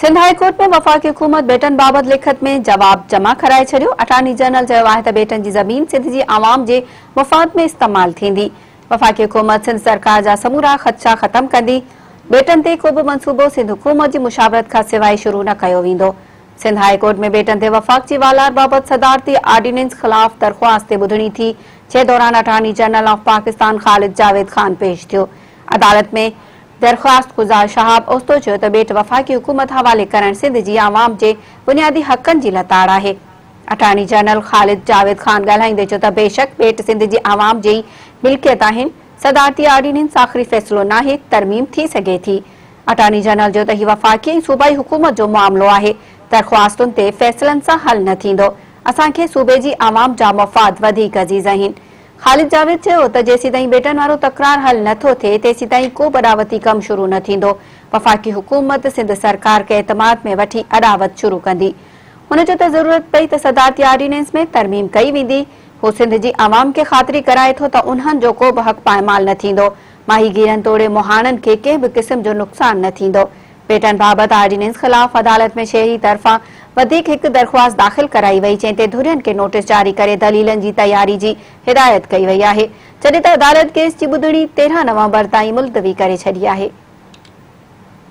Sindh high court ۾ وفاقي حڪومت ٻيٽن بابت لکت ۾ جواب جمع ڪرائي ڇڏيو. اٽارني جنرل چيو آهي ته ٻيٽن جي زمين سنڌ جي عوام جي مفاد ۾ استعمال ٿيندي. وفاقي حڪومت سنڌ سرڪار جا سمورا خدشا ختم ڪندي. ٻيٽن تي ڪوبه منصوبو سنڌ حڪومت جي مشاورت کان سواء شروع نه ڪيو ويندو. سنڌ هاء ڪورٽ ۾ ٻيٽن تي وفاق جي والار بابت صدارتي آرڊيننس خلاف درخواست تي ٻڌڻي ٿي، جنهن دوران attorney general of Pakistan Khalid Javed Khan پيش ٿيو. عدالت ۾ درخواستگذار شهاب اوستو چيو ته ٻيٽ وفاقي حڪومت حوالي ڪرڻ سنڌ جي عوام جي بنيادي حقن جي لتاڙ آهي. اٽارني جنرل خالد جاويد خان ڳالهائيندي چيو ته بيشڪ ٻيٽ سنڌ جي عوام جي ئي ملڪيت آهن، صدارتي آرڊيننس آخري فيصلو ناهي، ترميم ٿي سگهي ٿي. اٽارني جنرل چيو ته هي وفاقي ۽ صوبائي حڪومت جو معاملو آهي، درخواستن تي فيصلن سان حل نه ٿيندو، اسان کي صوبي جي عوام جا مفاد وڌيڪ عزيز آهن. خالد جاويد چيو ته جيسيتائين ٻيٽن وارو تڪرار حل نه ٿو ٿئي تيسيتائين ڪو به اڏاوتي ڪم شروع نه ٿيندو، وفاقي حڪومت سنڌ سرڪار کي اعتماد ۾ وٺي اڏاوت شروع ڪندي. هن چيو ته ضرورت پئي ته صدارتي آرڊيننس ۾ ترميم ڪئي ويندي، هو سنڌ جي عوام کي خاطري ڪرائي ٿو ته انهن جو ڪو به حق پائمال نه ٿيندو، ماهيگيرن توڙي مهاڻن کي ڪنهن به قسم جو نقصان نه ٿيندو. پيٽن بابت آرڊيننس خلاف عدالت ۾ شهري طرفان وڌيڪ هڪ درخواست داخل ڪرائي وئي جنهن تي ڌرين کي نوٽيس جاري ڪري دليلن جي تياري جي هدايت ڪئي وئي آهي جڏهن ته عدالت ڪيس جي ٻڌڻي 13 نومبر تائين ملتوي ڪري ڇڏي آهي.